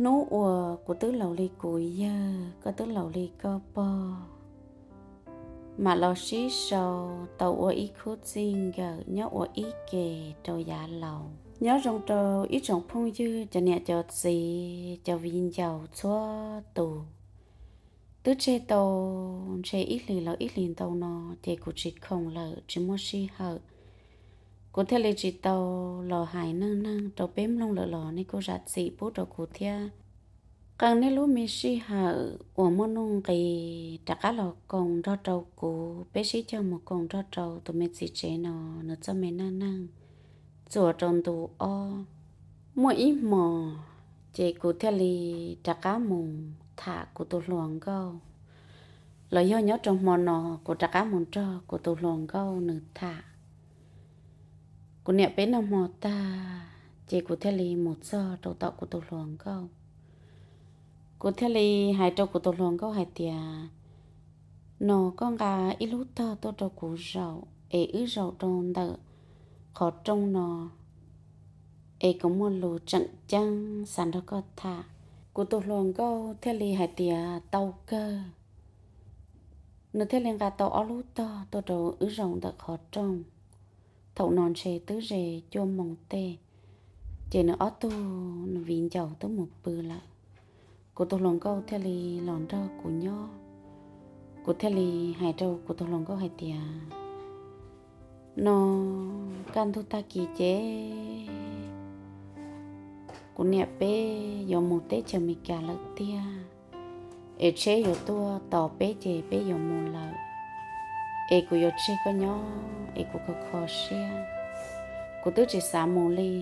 Hnub uas kuv twb laus li kuv yawg, koj twb laus li koj pog, mam los sib sau tau ua ib khub txij nkawm nyob ua ib ke rau yav laus. Nyob zoo rau ib tsoom phooj ywg, cov niam cov txiv, cov viv ncaus txhua tus. Twb tseg tau ntshe ib hlis los ib hlis ntau no ces kuv tsis khoom lawm, tsis muaj sij hawm. Kuv thiaj li tsis tau los hais neej neeg rau peb mloog lawm los nej kuj zam txim pub rau kuv thiab. Qee nej lub me sij hawm uas muaj nuj nqis rov qab los koom nrog rau kuv, peb sib cog mus koom nrog rau tus me txiv tsev no nws txoj me neej neeg txuas rau ntu ob. Muaj ib hmos ces kuv thiaj li rov qab mus tham kuv tus hluas nkauj, los yog nyob rau hmo no kuv rov qab mus nrog kuv tus hluas nkauj nws tham. Kuv niam peb noj hmo tag ces kuv thiaj li mus txog rau tom kuv tus hluas nkauj. Kuv thiaj li hais rau kuv tus hluas nkauj hais tias, no koj nqa ib lub tog tuaj rau kuv zaum es wb zaum rau ntawm qhov rooj no es kuv muaj lus tseem ceeb xav nrog koj tham. Kuv tus hluas nkauj thiaj li hais tias tau kawg. Nws thiaj li nqa tau ob lub tog tuaj rau wb zaum ntawm qhov rooj. Thaum no ntshe twb ze cuaj moos tej, ces nws ob tug nws viv ncaus twb mus pw lawm. Kuv tus hluas nkauj thiaj li los nrog kuv nyob. Kuv thiaj li hais rau kuv tus hluas nkauj hais tias, no kaj ntug tag kis ces kuv niam peb yuav mus teb chaws Amelikas lawm tiag, es tsheb yuav tuaj tos peb ces peb yuav mus lawm, es kuv yuav tseg koj nyob es kuv kho kho siab. Kuv twb tsis xav mus li,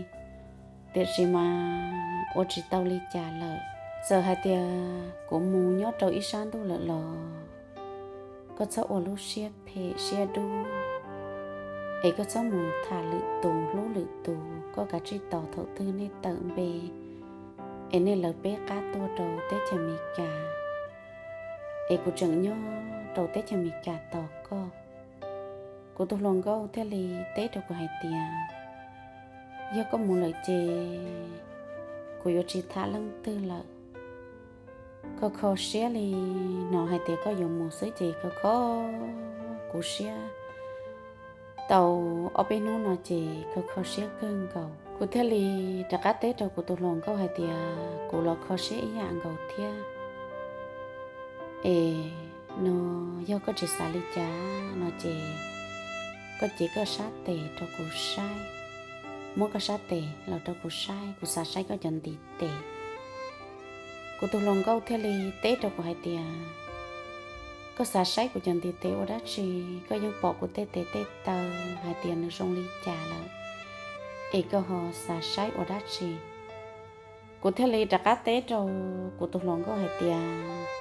tiam sis mas ua tsis tau li cas lawm. Txawm hais tias kuv mus nyob rau ib sab ntuj lawm los koj txhob ua lub siab phem siab dub, es koj txhob mus tham lwm tus hlub lwm tus, koj kav tsij tos thaum twg nej tawm npe es nej lawv peb qab tuaj rau teb chaws Amelikas, es kuv tseem nyob rau teb chaws Amelikas tos koj. Kuv tus hluas nkauj thiaj li teb rau kuv hais tias, yog koj mus lawm ces kuv yuav tsis tham leej twg lawm. Kho kho siab li, hnov hais tias koj yuav mus xwb ces kho kho kuv siab tau ob peb hnub no ces kho kho siab kawg nkaus. Kuv thiaj li rov qab teb rau kuv tus hluas nkauj hais tias kuv los kho siab ib yam nkaus thiab. Es no yog koj tsis xav li cas no ces koj cev koj sab tes rau kuv saib, muab koj sab tes los rau kuv saib, kuv xav saib koj cov ntiv tes. Kuv tus hluas nkauj thiaj li teb rau kuv hais tias, koj xav saib kuv cov ntiv tes ua dab tsi? Koj yeej pom kuv tej tes tej taw hais tias nws zoo li cas lawm, es koj ho xav saib ua dab tsi? Kuv thiaj li rov qab teb rau kuv tus hluas nkauj hais tias,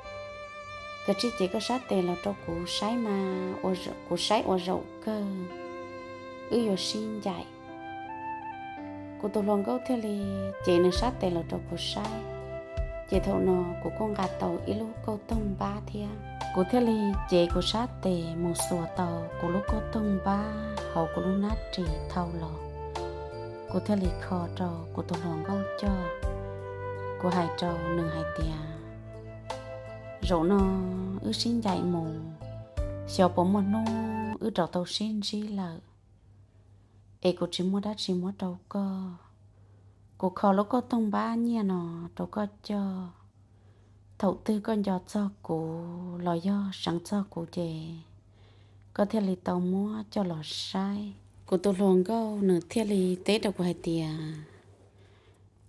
koj tsij cev koj sab tes los rau kuv saib mas, kuv saib ua zaum kawg, wb yuav sib ncaim. Kuv tus hluas nkauj thiaj li cev nws sab tes los rau kuv saib, ces thaum no kuv kuj nqa tau ib lub kauj toog npab thiab. Kuv thiaj li cev kuv sab tes mus xuas tau kuv lub kauj toog npab hauv kuv lub hnab ris thau los. Kuv thiaj li kho rau kuv tus hluas nkauj coj. Kuv hais rau nws hais tias, zaum no wb sib ncaim mus, xyov puas muaj hnub wb rov tau sib ntsib lawm, es kuv tsis muaj dab tsi muab rau koj. Kuv kho lub kauj toog npab nyiaj no rau koj coj. Thaum twg koj nco txog kuv los yog seev txog kuv ces koj thiaj li tau muab coj los saib. Kuv tus hluas nkauj nws thiaj li teb rau kuv hais tias,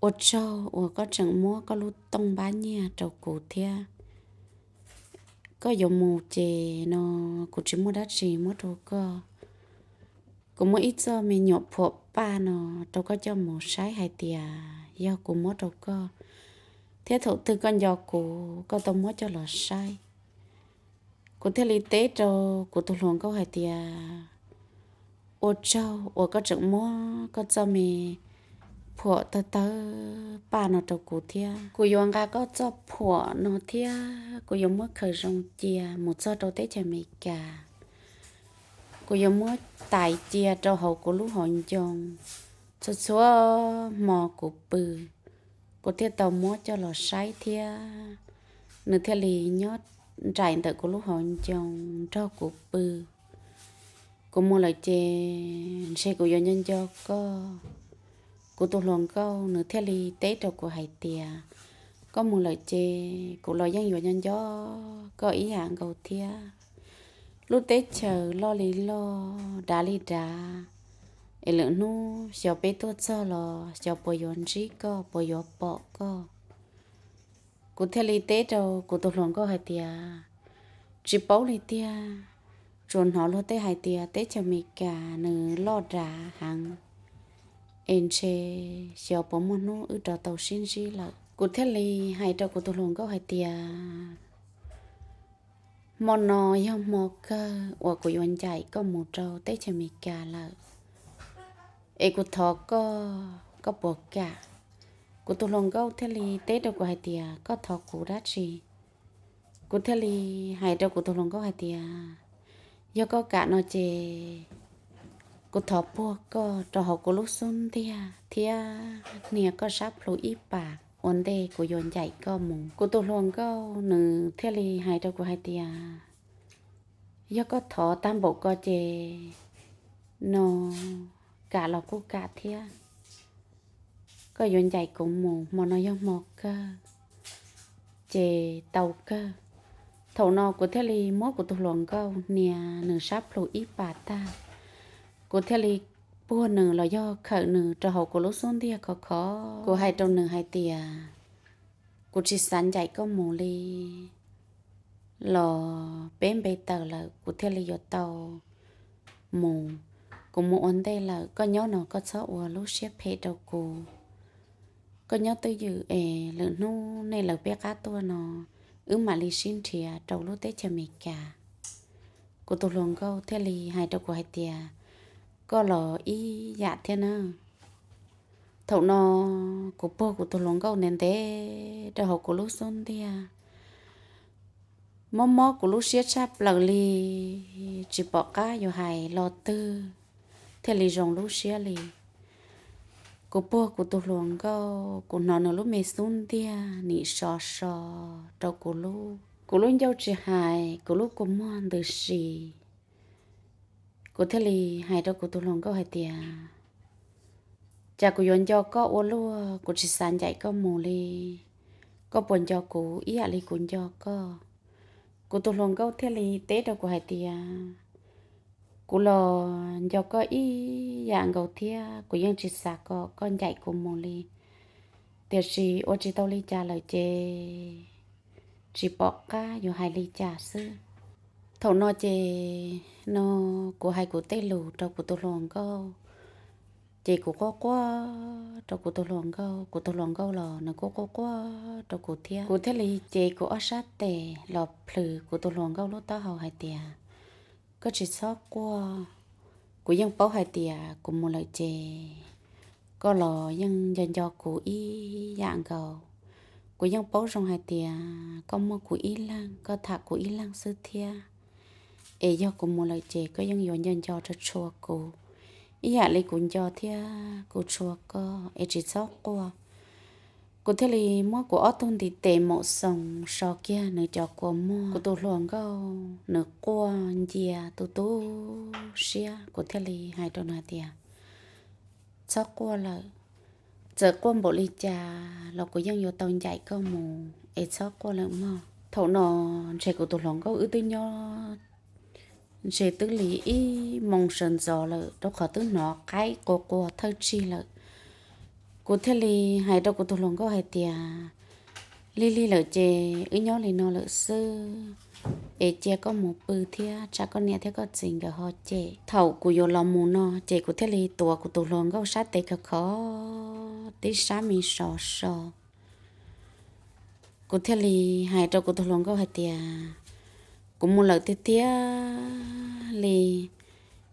ua tsaug uas koj tseem muab koj lub tooj npab nyiaj rau kuv thiab. Koj yuav mus ces no kuv tsis muaj dab tsi muab rau koj. Kuv muab ib txoj me nyuam phuam paj no rau koj coj mus saib hais tias yog kuv muab rau koj, thiab thaum twg koj nco kuv koj tau muab coj los saib. Kuv thiaj li teb rau kuv tus hluas nkauj hais tias, ua tsaug uas koj tseem muab koj txoj me phuam tawg tawg paj no rau kuv thiab. Kuv yuav nqa koj txoj phuam no thiab kuv yuav muab khaws zoo cia mus txog rau teb chaws Amelikas. Kuv yuav muab tais cia rau hauv kuv lub hauv ncoo. Txhua txhua hmo kuv pw, Kuv thiaj tau muab coj los saib thiab nws thiaj li nyob nraim ntawm kuv lub hauv ncoo nrog kuv pw. Kuv mus lawm ces ntshe kuv yuav nco nco koj. Kuv tus hluas nkauj nws thiaj li teb rau kuv hais tias, koj mus lawm ces kuv los yeej yuav nco nco koj ib yam nkaus thiab. Lub teb chaws loj li loj, dav li dav, es lwm hnub xyov peb tuaj txog los xyov puas yuav ntsib koj, puas yuav pom koj. Kuv thiaj li teb rau kuv tus hluas nkauj hais tias, tsis paub li tiag, tsuas hnov luag tej hais tias teb chaws Amelikas nws loj dav heev, es ntshe xyov puas muaj hnub wb rov tau sib ntsib lawm. Kuv thiaj li hais rau kuv tus hluas nkauj hais tias, hmo no yog hmo kawg uas kuv yuav ncaim koj mus rau teb chaws Amelikas lawm, es kuv thov koj, koj puas kam? Kuv tus hluas nkauj thiaj li teb rau kuv hais tias, koj thov kuv dab tsi? Kuv thiaj li hais rau kuv tus hluas nkauj hais tias, yog koj kam no ces kuv thov puag koj rau hauv kuv lub xub ntiag thiab hnia koj sab plhu ib pas ua ntej kuv yuav ncaim koj mus. Kuv tus hluas nkauj nws thiaj li hais rau kuv hais tias, yog koj thov tag npaum ko ces no kam los kuj kam thiab. Koj yuav ncaim kuv mus, hmo no yog hmo kawg, ces tau kawg. Thaum no kuv thiaj li muab kuv tus hluas nkauj hnia nws sab plhu ib pas tag, kuv thiaj li puag nws los yog khawm nws rau hauv kuv lub xub ntiag khov khov. Kuv hais rau nws hais tias, kuv tsis xav ncaim koj mus li, los peb npe taws lawm kuv thiaj li yuav tau mus. Kuv mus ua ntej lawm, koj nyob no koj txhob ua lub siab phem rau kuv. Koj nyob twj ywm es lwm hnub nej lawv peb qab tuaj no, wb mam li sib nrhiav rau lub teb chaws Amelikas. Kuv tus hluas nkauj thiaj li hais rau kuv hais tias, koj los ib yam thiab na. Thaum no kuv puag kuv tus hluas nkauj ntev ntev rau hauv kuv lub xub ntiag, mob mob kuv lub siab tshaj plaws li, tsis pom qab yuav hais lo twg thiaj li zoo lub siab li. Kuv puag kuv tus hluas nkauj, kuv hnov nws lub me xub ntiag nim so so rau kuv lub, kuv lub ncauj tsis hais, kuv lub kua muag ntws si. Kuv thiaj li hais rau kuv tus hluas nkauj hais tias, cas kuv yuav nco koj ua luaj, kuv tsis xav ncaim koj mus li. Koj puas nco kuv ib yam li kuv nco koj? Kuv tus hluas nkauj thiaj li teb rau kuv hais tias, kuv los nco koj ib yam nkaus thiab, kuv yeej tsis xav kom koj ncaim kuv mus li. Tiam sis ua tsis tau li cas lawm ces tsis pom qab yuav hais li cas xwb. Thaum no ces no kuv hais kuv tej lus rau kuv tus hluas nkauj, ces kuv quaj quaj rau kuv tus hluas nkauj, kuv tus hluas nkauj los nws kuj quaj quaj rau kuv thiab. Kuv thiaj li ces kuv ob sab tes los plhws kuv tus hluas nkauj lub taub hau hais tias, koj tsis txhob quaj. Kuv yeej paub hais tias kuv mus lawm ces koj los yeej nco nco kuv ib yam nkaus. Kuv yeej paub zoo hais tias koj muaj kuv ib leeg, koj tham kuv ib leeg xwb thiab. Es yog kuv mus lawm ces koj yeej yuav nco nco tshua tshua kuv, ib yam li kuv nco thiab kuv tshua koj, es tsis txhob quaj. Kuv thiaj li muab kuv ob tug ntiv tes maum xoos so kiag nws cov kua muag. Kuv tus hluas nkauj nws quaj ncia tu tu siab, kuv thiaj li hais rau nws hais tias, txhob quaj lawm, txawm quaj npaum li cas los kuv yeej yuav tau ncaim koj mus, es txhob quaj lawm mog. Thaum no ntshe kuv tus hluas nkauj wb twb nyob ntshe twb li ib moo sawv ntxov lawm, rau qhov twb hnov qaib qua qua thawj tsig lawm. Kuv thiaj li hais rau kuv tus hluas nkauj hais tias, lig lig lawm ces wb nyob li no lawm xwb, es cia koj mus pw thiab, tsam koj niam thiab koj txiv nkawd ho cem. Thaum kuv yuav los mus no ces kuv thiaj li tuav kuv tus hluas nkauj sab tes khov khov tib sab me sov so. Kuv thiaj li hais rau kuv tus hluas nkauj hais tias, kuv mus lawm tiag tiag li,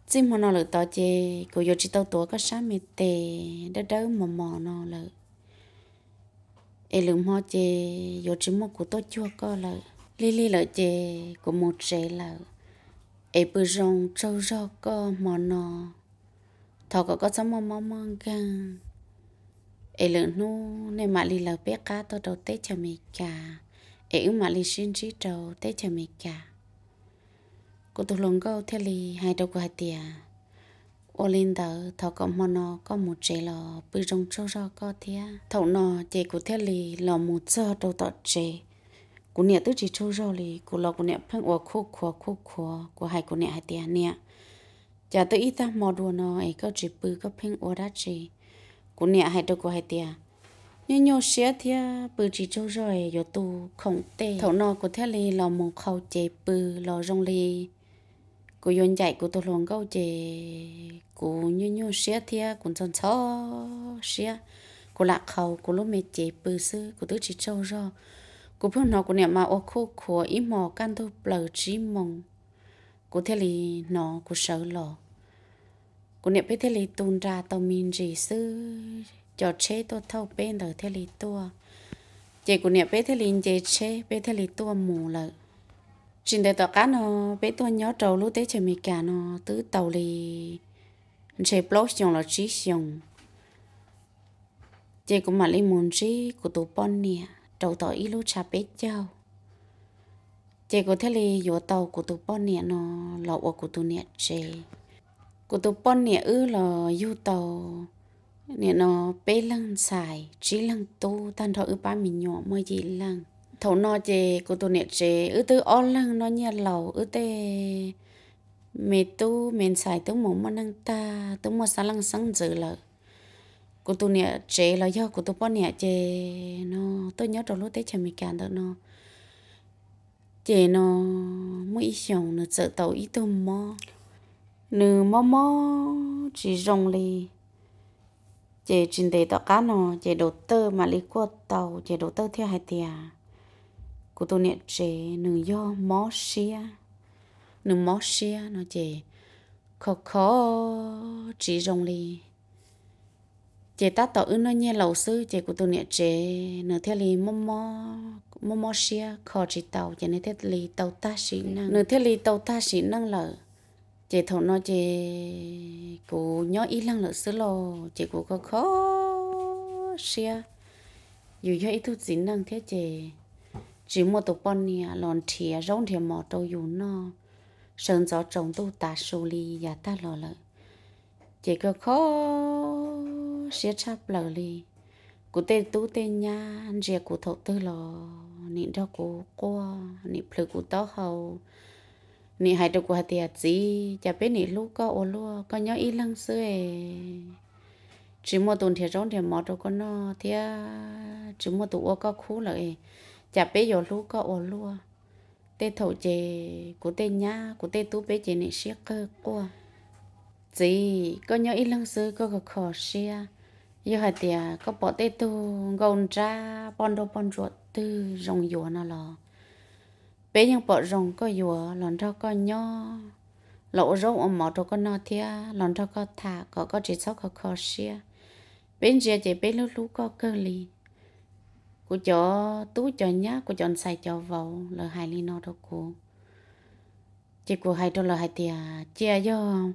txij hmo no lawm tod ces kuv yuav tsis tau tuav koj sab me tes dawb dawb mos mos no lawm, es lwm hmo ces yuav tsis muaj kuv tuaj cuag koj lawm. Lig lig lawm ces kuv mus tsev lawm, es pw zoo tsaug zog koj hmo no. Thov kom koj txhob muaj mob muaj nkeeg, es lwm hnub nej mam li lawv peb qab tuaj rau teb chaws Amelikas, es wb mam li sib ntsib rau teb chaws Amelikas. Kuv tus hluas nkauj thiaj li hais rau kuv hais tias, ua li ntawd thov kom hmo no koj mus tsev los pw zoo tsaug zog koj thiab. Thaum no ces kuv thiaj li los mus txog rau tom tsev. Kuv niam twb tsis tsaug zog li, kuv los kuv niam pheej ua khuj khuav khuj khuav. Kuv hais kuv niam hais tias, niam, cas twb ib tag hmo dua no es koj tsis pw koj pheej ua dab tsi? Kuv niam hais rau kuv hais tias, nyuaj nyuaj siab thiab pw tsis tsaug zog es yuav tu khoom tej. Thaum no kuv thiaj li los mus qhau cev pw los zoo li kuv yuav ncaim kuv tus hluas nkauj ces kuv nyuaj nyuaj siab thiab kuv ntxhov ntxhov siab. Kuv lam qhau kuv lub me cev pw xwb, kuv twb tsis tsaug zog. Kuv pheej hnov kuv niam mas ua khuj khuav ib hmos kaj ntug plaws tsib moos, kuv thiaj li hnov kuv sawv los. Kuv niam peb thiaj li tu nra tau me ntsis xwb, cov tsheb tuaj thauj peb ntawd thiaj li tuaj. Ces kuv niam peb thiaj li nce tsheb, peb thiaj li tuaj mus lawm. Tsis ntev tom qab no, peb tuaj nyob rau lub teb chaws Amelikas no twb tau li ntshe plaub xyoos los tsib xyoos. Ces kuv mam li mus ntsib kuv tus poj niam rau tom ib lub tshav peb caug. Ces kuv thiaj li yuav tau kuv tus poj niam no los ua kuv tus niam tsev. Kuv tus poj niam wb los yug tau nim no peb leeg ntxhais tsib leeg tub, tag nrho wb pab me nyuam muaj yim leej. Thaum no ces kuv tus niam tsev wb twb ob leeg noj nyiaj laus, wb tej me tub me ntxhais twb mus muaj neej tag, twb muaj xeeb leej xeeb ntxwv lawm. Kuv tus niam tsev los yog kuv tus poj niam ces no tuaj nyob rau lub teb chaws Amelikas ntawm no. Ces no muaj ib xyoos nws txawm tau ib tug mob, nws mob mob tsis zoo li. Ces tsis ntev tom qab no ces dau tawj mam li kuaj tau, ces dau tawj thiaj hais tias kuv tus niam tsev nws yog mob siab, nws mob siab no ces kho kho tsis zoo li. Ces tab tom wb noj nyiaj laus xwb ces kuv tus niam tsev nws thiaj li mob mob siab kho tsis tau, ces nws thiaj li tau tag sim neej, nws thiaj li tau tag sim neej lawm. Ces thaum no ces kuv nyob ib leeg lawm xwb lauj, ces kuv kho kho siab. Yus yog ib tug txiv neej thiab ces tsis muaj tus poj niam los nrhiav zaub nrhiav mov rau yus noj, sawv ntxov tsaus ntuj tav su li yav tag los lawm. Ces kho kho siab tshaj plaws li. Kuv tej tub tej nyab ntsia kuv thaum twg los nim nrog kuv quaj, nim plhws kuv taub hau, nim hais rau kuv hais tias, txiv, cas peb nim hlub koj ua luaj, koj nyob ib leeg xwb es tsis muaj tus nrhiav zaub nrhiav mov rau koj noj thiab tsis muaj tus ua koj khub lawm es cas peb yuav hlub koj ua luaj. Tej thaum ces kuv tej nyab kuv tej tub peb ces nim sib qawg quaj, txiv, koj nyob ib leeg xwb koj kho kho siab. Yog hais tias koj pom tej tug nkauj nrab poj nrauj poj ntsuam twg zoo yuav no los peb yeej pom zoo koj yuav los nrog koj nyob, los ua zaub ua mov rau koj noj thiab los nrog koj tham kom koj tsis txhob kho kho siab. Peb ntsia ces peb hlub hlub koj kawg li. Kuv cov tub cov nyab kuv cov ntxhais cov vauv lawv hais li no rau kuv. Ces kuv hais rau lawv hais tias, cia yog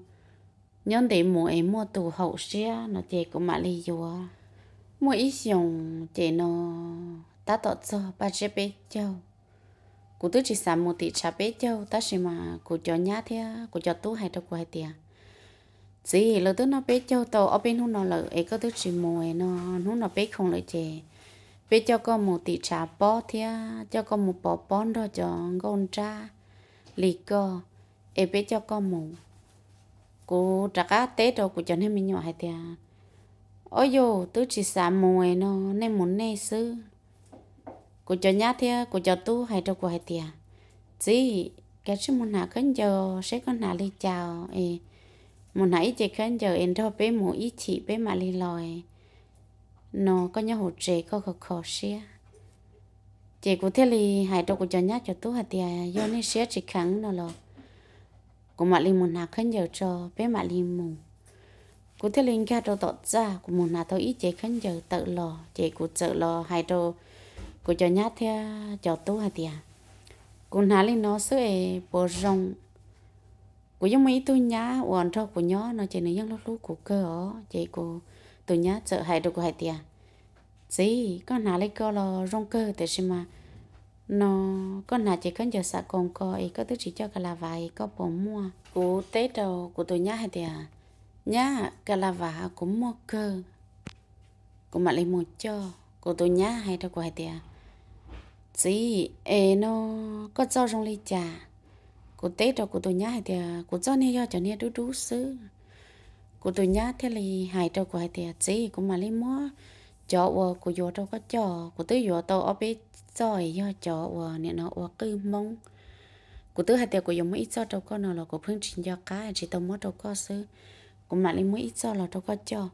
nyob ntev mus es muaj tus haum siab no ces kuv mam li yuav. Muaj ib xyoos ces no tab tom txog paj tsiab peb caug. Kuv twb tsis xav mus tim tshav peb caug tab sis mas kuv cov nyab thiab kuv cov tub hais rau kuv hais tias, txiv, lawv twb noj peb caug tau ob peb hnub no lawm es koj twb tsis mus no, hnub no peb khoom lawm ces peb coj koj mus tim tshav pob thiab coj koj mus pov pob nrog cov nkauj nrab li koj, es peb coj koj mus. Kuv rov qab teb rau kuv cov niag me nyuam hais tias, ob yus twb tsis xav mus no, nej mus nej xwb. Kuv cov nyab thiab kuv cov tub hais rau kuv hais tias, txiv, kav tsij mus hnav khaub ncaws seb koj hnav li cas es mus hnav ib ce khaub ncaws es nrog peb mus ib chim peb mam li los no, koj nyob hauv tsev koj kho kho siab. Ces kuv thiaj li hais rau kuv cov nyab cov tub hais tias, yog nej siab tsis kheev no los kuv mam li mus hnav khaub ncaws tso peb mam li mus. Kuv thiaj li nkag rau tom txaj, kuv mus hnav tau ib ce khaub ncaws tawm los ces kuv txawm los hais rau kuv cov nyab thiab cov tub hais tias, kuv hnav li no xwb es puas zoo? Kuv yeej muaj ib tug nyab uas nrog kuv nyob no ces nws yeej hlub hlub kuv kawg os. Ces kuv tus nyab txawm hais rau kuv hais tias, Txiv, koj hnav li ko los zoo kawg tiam sis mas no koj hnav ces khaub ncaws xam koos ko es koj twb tsis coj kas las vas es koj puas muaj? Kuv teb rau kuv tus nyab hais tias, Nyab, kas las vas kuv muaj kawg, kuv mam li mus coj. Kuv tus nyab hais rau kuv hais tias, Txiv, es no koj txoj zoo li cas? Kuv teb rau kuv tus nyab hais tias, Kuv txoj niag yog cov niag dub dub xwb. Kuv tus nyab thiaj li hais rau kuv hais tias, Txiv, kuv mam li muab cov uas kuv yuav rau koj coj. Kuv twb yuav tau ob peb txoj yog cov uas nim no ua qwj Hmoob. Kuv twb hais tias kuv yuav muab ib txoj rau koj no los kuv pheej tsis nco qab tsis tau muab rau koj xwb. Kuv mam li muab ib txoj los rau koj coj.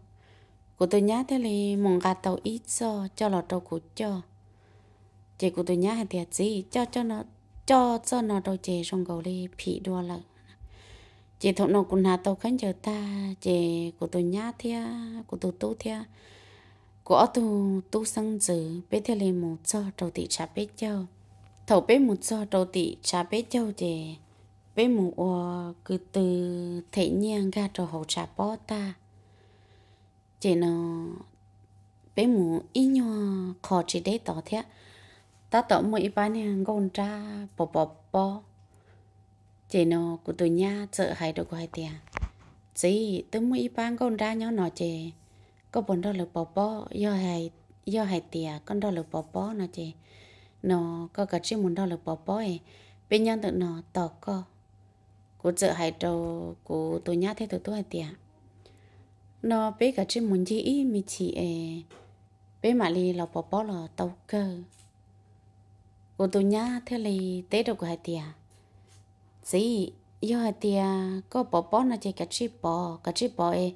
Kuv tus nyab thiaj li mus nqa tau ib txoj coj los rau kuv coj. Ces kuv tus nyab hais tias, Txiv, coj txoj no rau ces zoo nkaus li phim dua lawm. Ces thaum no kuv hnav tau khaub ncaws tag ces kuv tus nyab thiab kuv tus tub thiab kuv ob tug tub xeeb ntxwv peb thiaj li mus txog rau tim tshav peb caug. Thaum peb mus txog rau tim tshav peb caug ces peb mus ua kwv tw them nyiaj nkag rau hauv tshav pob tag. Ces no peb mus ib nyuag qho tsis deb tod thiab, tab tom muaj ib pab niag nkauj nrab pov pov pob. Ces no kuv tus nyab txawm hais rau kuv hais tias, Txiv, twb muaj ib pab nkauj nrab nyob no ces koj puas nrog lawv pov pob? Yog hais tias koj nrog lawv pov pob no ces no koj kav tsij mus nrog lawv pov pob es peb nyob ntawm no tos koj. Kuv txawm hais rau kuv tus nyab thiab tus tub hais tias, No peb kav tsij mus ncig ib me chim es peb mam li los pov pob los tau kawg. Kuv tus nyab thiaj li teb rau kuv hais tias, Txiv, yog hais tias koj pov pob no ces kav tsij pov, kav tsij pov es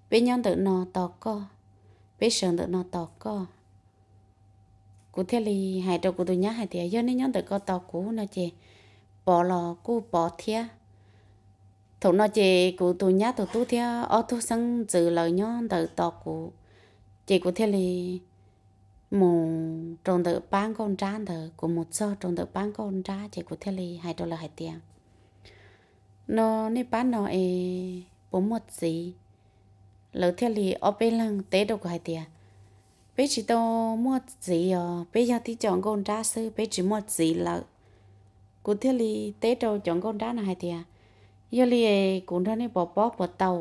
peb nyob ntawm no tos koj, peb sawv ntawm no tos koj. Kuv thiaj li hais rau kuv tus nyab hais tias, Yog nej nyob ntawm ko tos kuv no ces pov los kuj pov thiab. Thaum no ces kuv tus nyab tus tub thiab ob tug xeeb ntxwv lawv nyob ntawd tos kuv, ces kuv thiaj li mus rau ntawm pab nkauj nrab ntawd. Kuv mus txog rau ntawm pab nkauj nrab ces kuv thiaj li hais rau lawv hais tias, No nej pab no es puas muaj txiv? Lawv thiaj li ob peb leeg teb rau kuv hais tias, Peb tsis tau muaj txiv os, peb yog tib co nkauj nrab xwb, peb tsis muaj txiv lawm. Kuv thiaj li teb rau cov nkauj nrab no hais tias, Yog li kuv nrog nej pov pob puas tau?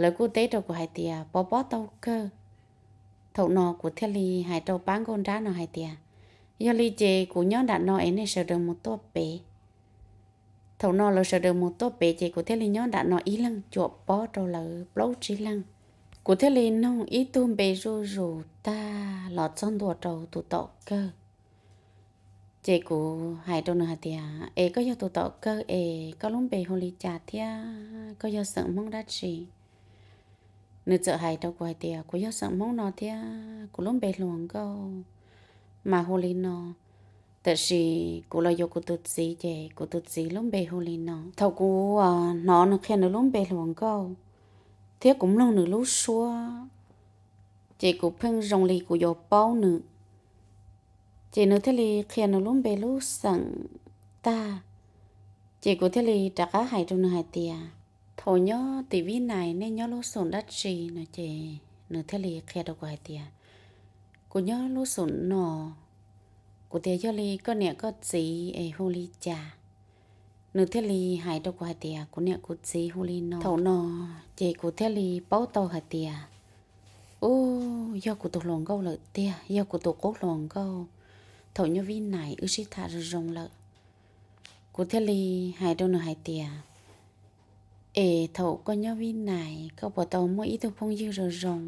Lawv kuj teb rau kuv hais tias, Pov pob tau kawg. Thaum no kuv thiaj li hais rau pab nkauj nrab no hais tias, Yog li ces kuv nyob nram no es nej sawv daws mus tuaj pem. Thaum no lawv sawv daws mus tuaj pem ces kuv thiaj li nyob nram no ib leeg cuam pob rau lawv plaub tsib leeg. Kuv thiaj li noog ib tug npe zuj zus tag los txog ntua rau tus tom kawg. Ces kuv hais rau nws hais tias, Es koj yog tus tom kawg es koj lub npe hu li cas thiab koj yog xeem Hmoob dab tsi? Nws txawm hais rau kuv hais tias, Kuv yog xeem Hmoob no thiab kuv lub npe hluas nkauj mas hu li no, tiam sis kuv los yuav kuv tus txiv ces kuv tus txiv lub npe hu li no. Thaum kuv hnov nws qhia nws lub npe hluas nkauj thiab kuv mloog nws lub suab, ces kuv pheej zoo li kuv yuav paub nws. Ces nws thiaj li qhia nws lub npe lub xeem tag, ces kuv thiaj li rov qab hais rau nws hais tias, Thaum nyob tim Vib Nais nej nyob lub xum dab tsi no? Ces nws thiaj li qhia rau kuv hais tias, Kuv nyob lub xum no. Kuv tias, Yog li koj niam koj txiv es hu li cas? Nws thiaj li hais rau kuv hais tias, Kuv niam kuv txiv hu li no. Thaum no ces kuv thiaj li paub tau hais tias, Ub, yog kuv tus hluas nkauj lawm tiag, yog kuv tus qub hluas nkauj thaum nyob Vib Nais wb sib tham zoo zoo lawm. Kuv thiaj li hais rau nws hais tias, Es thaum koj nyob Vib Nais koj puas tau muaj ib tug phooj ywg zoo zoo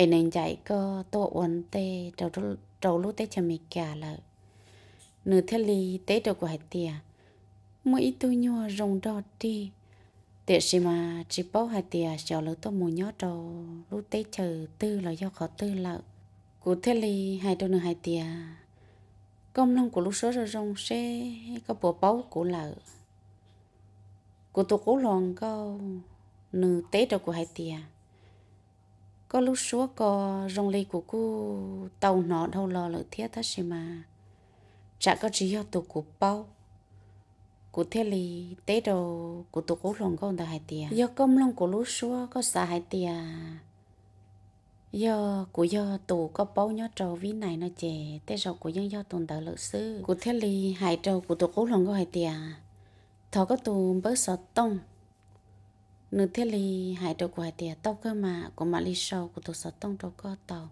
es nws ncaim koj tuaj ua ntej rau lub teb chaws Amelikas lawm? Nws thiaj li teb rau kuv hais tias, Muaj ib tug nyuag zoo nrog rig, tiam sis mas tsis paub hais tias xyov lawv tuaj mus nyob rau lub teb chaws twg los yog qhov twg lawm. Kuv thiaj li hais rau nws hais tias, Koj mloog kuv lub suab zoo zoo seb koj puas paub kuv lawm. Kuv tus qub hluas nkauj nws teb rau kuv hais tias, Koj lub suab ko zoo li kuv kuj tau hnov dhau los lawm thiab tab sis mas tsam koj tsis yog tus kuv paub. Kuv thiaj li teb rau kuv tus qub hluas nkauj ntawd hais tias, Yog koj mloog kuv lub suab koj xav hais tias yog kuv yog tus koj paub nyob rau Vib Nais no ces tej zaum kuv yeej yog tus ntawd lawm xwb. Kuv thiaj li hais rau kuv tus qub hluas nkauj hais tias, thov koj tus npawb xov tooj. Nws thiaj li hais rau kuv hais tias, tau kawg mas, kuv mam li sau kuv tus xov tooj rau koj tau.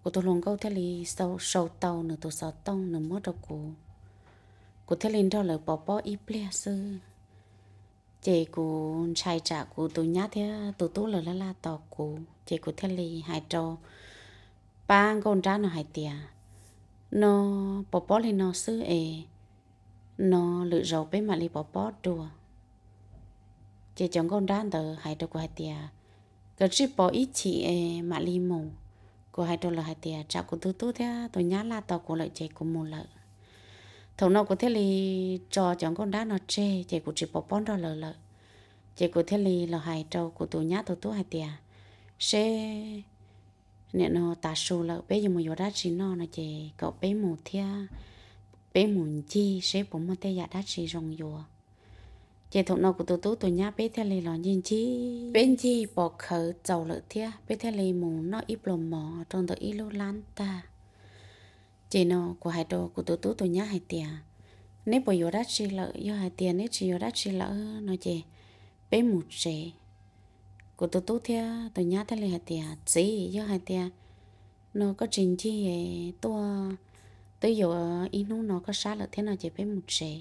Kuv tus hluas nkauj thiaj li sau tau nws tus xov tooj, nws muab rau kuv. Kuv thiaj li nrog lawv pov pob ib pliag xwb. Ces kuv ntshai tsam kuv tus nyab thiab tus tub lawv laj laj tos kuv, ces kuv thiaj li hais rau pab nkauj nrab no hais tias, no pov pob li no xwb es, no lwm zaus peb mam li pov pob dua. Ces cov nkauj nrab ntawd hais rau kuv hais tias, koj tsij pov ib chim es mam li mus. Kuv hais rau lawv hais tias, tsam kuv tus tub thiab tus nyab laj tos kuv lawm ces kuv mus lawm. Thaum no kuv thiaj li tso cov nkauj nrab no tseg ces kuv tsis pov pob nrog lawv lawm. Ces kuv thiaj li los hais rau kuv tus nyab tus tub hais tias, seb nim no tav su lawm, peb yuav mus yuav dab tsi noj no ces kom peb mus thiab, peb mus ncig seb puas muaj tej yam dab tsi zoo yuav. Ces thaum no kuv tus tub tus nyab peb thiaj li los ncig ncig, peb ncig pom khawv txaus lawm thiab, peb thiaj li mus noj ib pluas mov rau ntawm ib lub lab tag. Ces no kuv hais rau kuv tus tub tus nyab hais tias, neb puas yuav dab tsi lawm? Yog hais tias neb tsis yuav dab tsi lawm no ces peb mus tsev. Kuv tus tub thiab tus nyab thiaj li hais tias, txiv, yog hais tias no koj tsis ncig tuaj, twb yuav ib hnub no koj sab lawm thiab no ces peb mus tsev.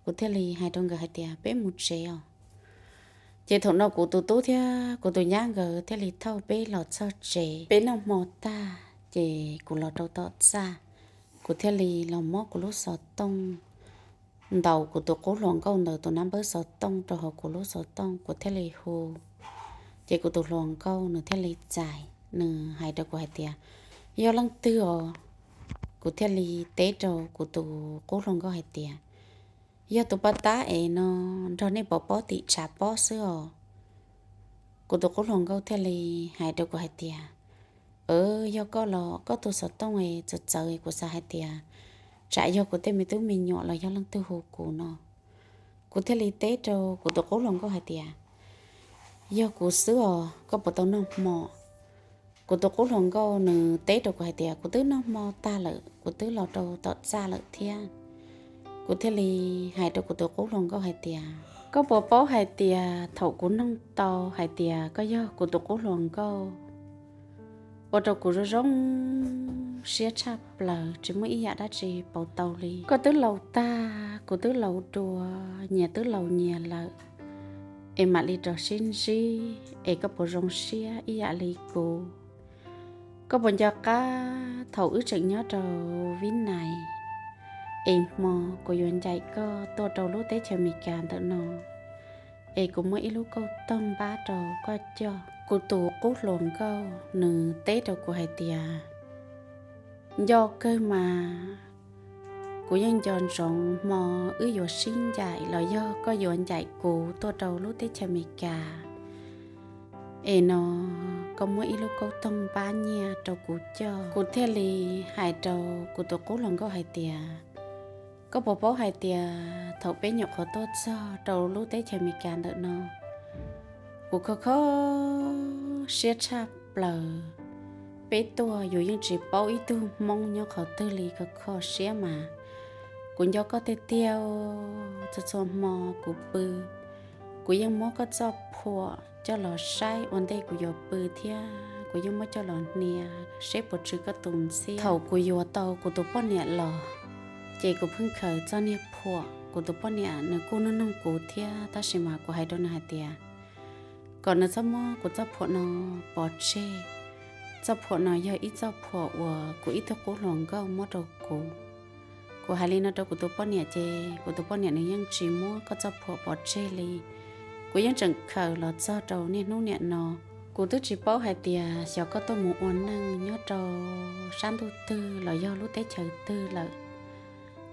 Kuv thiaj li hais rau nkawd hais tias, peb mus tsev os. Ces thaum no kuv tus tub thiab kuv tus nyab nkawd thiaj li thauj peb los txog tsev. Peb noj hmo tag ces kuv los rau tom txaj, kuv thiaj li los muab kuv lub xov tooj, ntaus kuv tus qub hluas nkauj ntawd tus nab npawb xov tooj rau hauv kuv lub xov tooj, kuv thiaj li hu. Ces kuv tus hluas nkauj nws thiaj li txais, nws hais rau kuv hais tias, yog leej twg os? Kuv thiaj li teb rau kuv tus qub hluas nkauj hais tias, yog tus poj tab es no nrog nej pov pob tim tshav pob xwb os. Kuv tus qub hluas nkauj thiaj li hais rau kuv hais tias, yog koj los koj tus xov tooj es txawv txawv, kuv xav hais tias tsam yog kuv tej me tub me nyuam los yog leej twg hu kuv no. Kuv thiaj li teb rau kuv tus qub hluas nkauj hais tias, yog kuv xwb os, koj puas tau noj hmo? Kuv tus qub hluas nkauj nws teb rau kuv hais tias, kuv twb noj hmo tag lawm, kuv twb los rau tom txaj lawm thiab. Kuv thiaj li hais rau kuv tus qub hluas nkauj hais tias, koj puas paub hais tias thaum kuv noog tau hais tias koj yog kuv tus qub hluas nkauj, ua rau kuv zoo zoo siab tshaj plaws, tsis muaj ib yam dab tsi pauv tau li. Koj twb laus tag, kuv twb laus dua, nyias twb laus nyias lawm, es mam li rov sib ntsib es koj puas zoo siab ib yam li kuv? Koj puas nco qab thaum wb tseem nyob rau Vib Nais, es hmo kuv yuav ncaim koj tuaj rau lub teb chaws Amelikas ntawm no, es kuv muab ib lub kauj toog npab rau koj coj? Kuv tus qub hluas nkauj nws teb rau kuv hais tias, nco kawg mas, kuv yeej nco ntsoov hmo wb yuav sib ncaim los yog koj yuav ncaim kuv tuaj rau lub teb chaws Amelikas, es no koj muab ib lub kauj toog npab nyiaj rau kuv coj. Kuv thiaj li hais rau kuv tus qub hluas nkauj hais tias, koj puas paub hais tias thaum peb nyuam qhuav tuaj txog rau lub teb chaws Amelikas ntawm no, kuv kho kho siab tshaj plaws. Peb tuaj yus yeej tsis paub ib tug Hmoob nyob qhov twg li, kho kho siab mas. Kuv nco koj tiag tiag, txhua txhua hmo kuv pw, kuv yeej muab koj txoj phuam coj los saib ua ntej kuv yuav pw thiab kuv yeej muab coj los hnia seb puas tsw koj tus ntxhiab. Thaum kuv yuav tau kuv tus poj niam los, ces kuv pheej khaws txoj niag phuam, kuv tus poj niam nws kuj noog noog kuv thiab, tab sis mas kuv hais rau nws hais tias kom nws txhob muab kuv txoj phuam no pov tseg. Txoj phuam no yog ib txoj phuam uas kuv ib tug qub hluas nkauj muab rau kuv. Kuv hais li no rau kuv tus poj niam ces kuv tus poj niam nws yeej tsis muab koj txoj phuam pov tseg li. Kuv yeej tseem khaws los txog rau niaj hnub niam no. Kuv twb tsis paub hais tias xyov koj tuaj mus ua neej nyob rau sab ntuj twg los yog lub teb chaws twg lawm.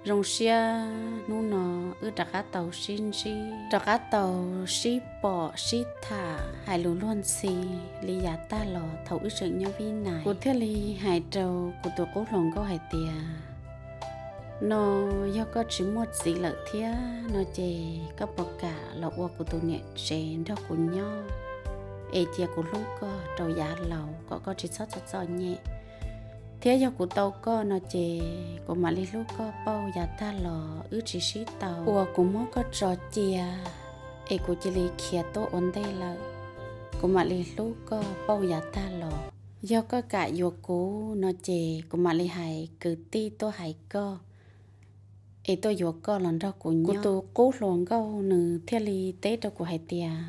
Zoo siab hnub no wb rov qab tau sib ntsib, rov qab tau sib pom sib tham hais lus luag ntxhi li yav tag los thaum wb tseem nyob Vib Nais. Kuv thiaj li hais rau kuv tus qub hluas nkauj hais tias, no yog koj tsis muaj txiv lawm thiab no ces koj puas kam los ua kuv tus niam tsev nrog kuv nyob? es cia kuv hlub koj rau yav laus kom koj tsis txhob txom txom nyem. Thiab yog kuv tau koj no ces kuv mam li hlub koj pauj yav tag los wb tsis sib tau. Uas kuv muab koj tso cia es kuv cia li khiav tuaj ua ntej lawm, kuv mam li hlub koj pauj yav tag los. Yog koj kam yuav kuv no ces kuv mam li hais kwv tij tuaj hais koj es tuaj yuav koj los nrog kuv nyob. Kuv tus qub hluas nkauj nws thiaj li teb rau kuv hais tias,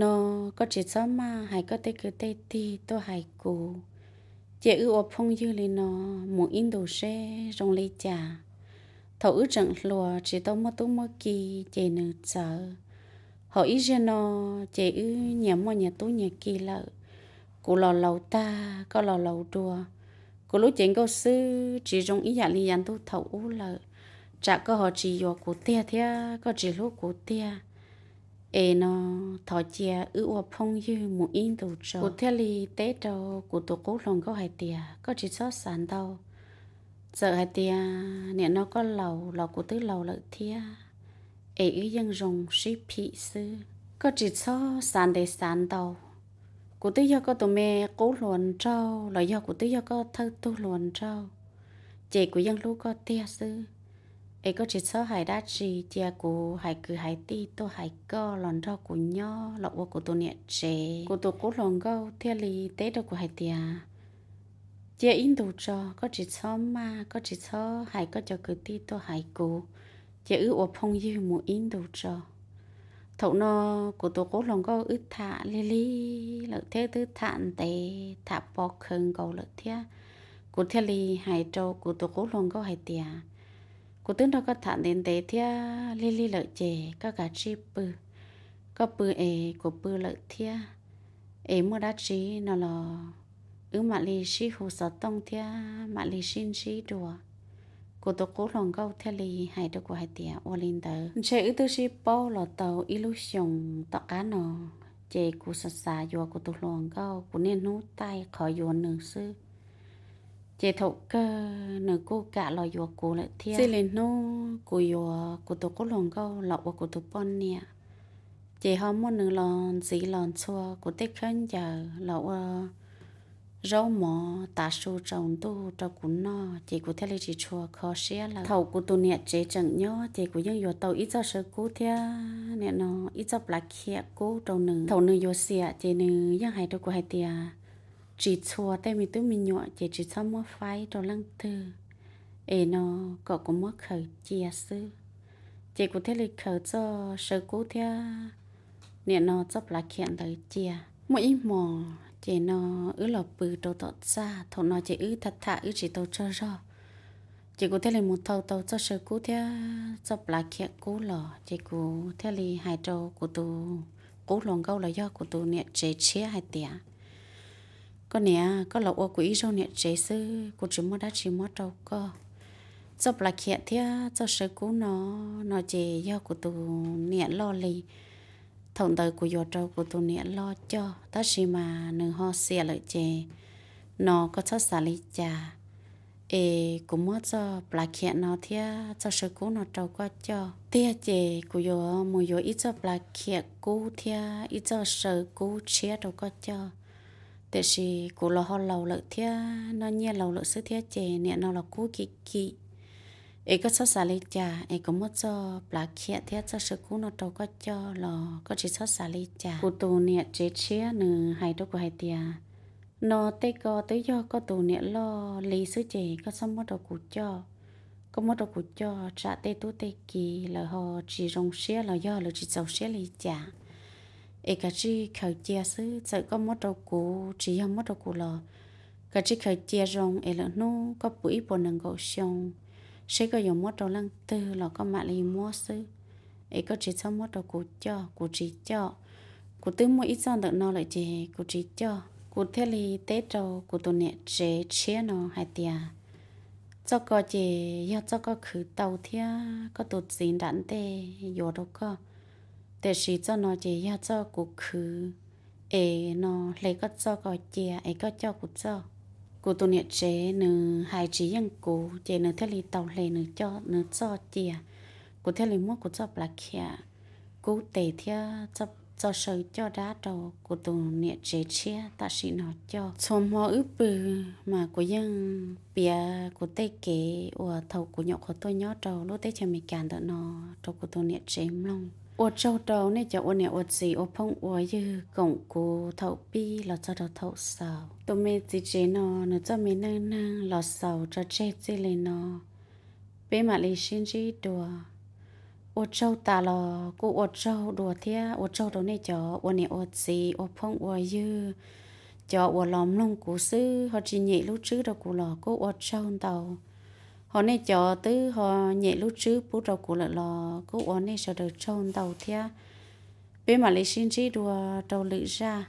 no koj tsis txhob maj, hais koj tej kwv tej tij tuaj hais kuv, cia wb ua phooj ywg li no mus ib ntus seb zoo li cas. Thaum wb tseem hluas tsis tau muaj tub muaj ki ces nws txawv, ho ib zaug no ces wb nyias muaj nyias tub nyias ki lawm. Kuv los laus tag, koj los laus dua, kuv lub cev nkauj xwb tsis zoo ib yam li yav ntuj thaum ub lawm. Tsam koj ho tsis yuav kuv tiag thiab koj tsis hlub kuv tiag, es no thov cia wb ua phooj ywg mus ib ntus tso. Kuv thiaj li teb rau kuv tus qub hluas nkauj hais tias, koj tsis txhob xav ntau. Txawm hais tias nim no koj laus los kuv twb laus lawm thiab, es wb yeej zoo sib phim xwb. Koj tsis txhob xav ntev xav ntau. Kuv twb yog koj tus me qub hluas nraug los yog kuv twb yog koj thawj tug hluas nraug, ces kuv yeej hlub koj tiag xwb. Es koj tsis txhob hais dab tsi, cia kuv hais kwv hais tij tuaj hais koj los nrog kuv nyob los ua kuv tus niam tsev. Kuv tus qub hluas nkauj thiaj li teb rau kuv hais tias, cia ib ntus tso, koj tsis txhob maj, koj tsis txhob hais koj cov kwv tij tuaj hais kuv, cia wb ua phooj ywg mus ib ntus tso. Thaum no kuv tus qub hluas nkauj wb tham lig lig lawm thiab twb tham ntev tham pov khawv nkaus lawm thiab. Kuv thiaj li hais rau kuv tus qub hluas nkauj hais tias, kuv twb nrog koj tham ntev ntev thiab lig lig lawm ces koj kav tsij pw. Koj pw es kuv pw lawm thiab, es muaj dab tsi no los wb mam li sib hu xov tooj thiab mam li sib ntsib dua. Kuv tus qub hluas nkauj thiaj li hais rau kuv hais tias, ua li ntawd ntshe wb twb sib paub los tau ib lub xyoos tom qab no, ces kuv xav xav yuav kuv tus hluas nkauj, kuv niaj hnub taij qhov yuav nws xwb. Ces thaum kawg nws kuj kam los yuav kuv lawm thiab. Txij li hnub kuv yuav kuv tus qub hluas nkauj los ua kuv tus poj niam, ces ho muaj nws los ntxiv los ntxhua kuv tej khaub ncaws los ua zaub mov tav su tsaus ntuj rau kuv noj, ces kuv thiaj li tsis tshua kho siab lawm. Thaum kuv tus niam tsev tseem nyob ces kuv yeej yuav tau ib txoj saw kub thiab nim no ib txoj plav khiam kub rau nws. Thaum nws yuav xiam ces nws yeej hais rau kuv hais tias, tsis txhua tej me tub me nyuam ces tsis txhob muab faib rau leej twg, es no kom kuv muab khaws cia xwb. Ces kuv thiaj li khaws txoj saw kub thiab nim no txoj plav khiam ntawd cia. Muaj ib hmos ces no wb los pw rau tom txaj, thaum no ces wb tham tham wb tsis tau tsaug zog, ces kuv thiaj li mus thau tau txoj saw kub thiab txoj plav khiam kub los, ces kuv thiaj li hais rau kuv tus qub hluas nkauj los yog kuv tus niam tsev tshiab hais tias, koj niam, koj los ua kuv ib zaug niam tsev xwb, kuv tsis muaj dab tsi muab rau koj. Txoj plav khiam thiab txoj saw kub no, no ces yog kuv tus niam loj li. Thaum ntawd kuv yuav rau kuv tus niam loj coj, tab sis mas nws ho xiam lawm ces no koj txhob xav li cas, es kuv muab txoj plav khiam no thiab txoj saw kub no rau koj coj. Tiag ces kuv yuav mus yuav ib txoj plav khiam kub thiab ib txoj saw kub tshiab rau koj coj, tiam sis kuv los ho laus lawm thiab noj nyiaj laus lawm xwb thiab ces nim no los kub kim kim. Es koj txhob xav li cas, es kuv muab txoj plav khiam thiab txoj saw kub no rau koj coj los koj tsis txhob xav li cas. Kuv tus niam tsev tshiab nws hais rau kuv hais tias, no tej ko twb yog koj tus niam loj li xwb ces koj txhob muab rau kuv coj. Koj muab rau kuv coj tsam tej tub tej ki lawv ho tsis zoo siab los yog lawv tsis txaus siab li cas. Es kav tsij khaws cia xwb, txawm koj muab rau kuv tsis yog muab rau kuv los kav tsij khaws cia zoo, es lwm hnub koj puv ib puas nees nkaum xyoo, seb koj yuav muab rau leej twg los koj mam li muab xwb. Es koj tsis txhob muab rau kuv coj, kuv tsis coj. Kuv twb muaj ib txoj ntawm no lawm ces kuv tsis coj. Kuv thiaj li teb rau kuv tus niam tsev tshiab no hais tias, txoj ko ces yog txoj koj khwv tau thiab koj tus txiv nram ntej yuav rau koj, tiam sis txoj no ces yog txoj kuv khwv, es no hle koj txoj ko cia es koj coj kuv txoj. Kuv tus niam tsev nws hais tsis yeej kuv ces nws thiaj li tau hle nws coj nws txoj cia. Kuv thiaj li muab kuv txoj plav khiam kub tes thiab txoj txoj saw coj dab rau kuv tus niam tsev tshiab tam sim no coj. Txhua hmo wb pw mas kuv yeej piav kuv tej kev uas thaum kuv nyuam qhuav tuaj nyob rau lub teb chaws Amelikas ntawm no rau kuv tus niam tsev mloog. Ua tsaug rau nej cov ua niam ua txiv ua phooj ua ywg koom kuv thaum pib los txog rau thaum xaus. Tus me txiv tsev no nws txoj me neej neeg los xaus tso tseg txij li no, peb mam li sib ntsib dua. Ua tsaug tas los kuj ua tsaug dua thiab ua tsaug rau nej cov ua niam ua txiv ua phooj ua ywg, cov uas los mloog kuv xwb ho tsis nyem lub tswb rau kuv los kuj ua tsaug ntau. Ho nej cov twb ho nyem lub tswb pub rau kuv lawm los kuj ua nej sawv daws tsaug ntau thiab. Peb mam li sib ntsib dua rau lwm zaj.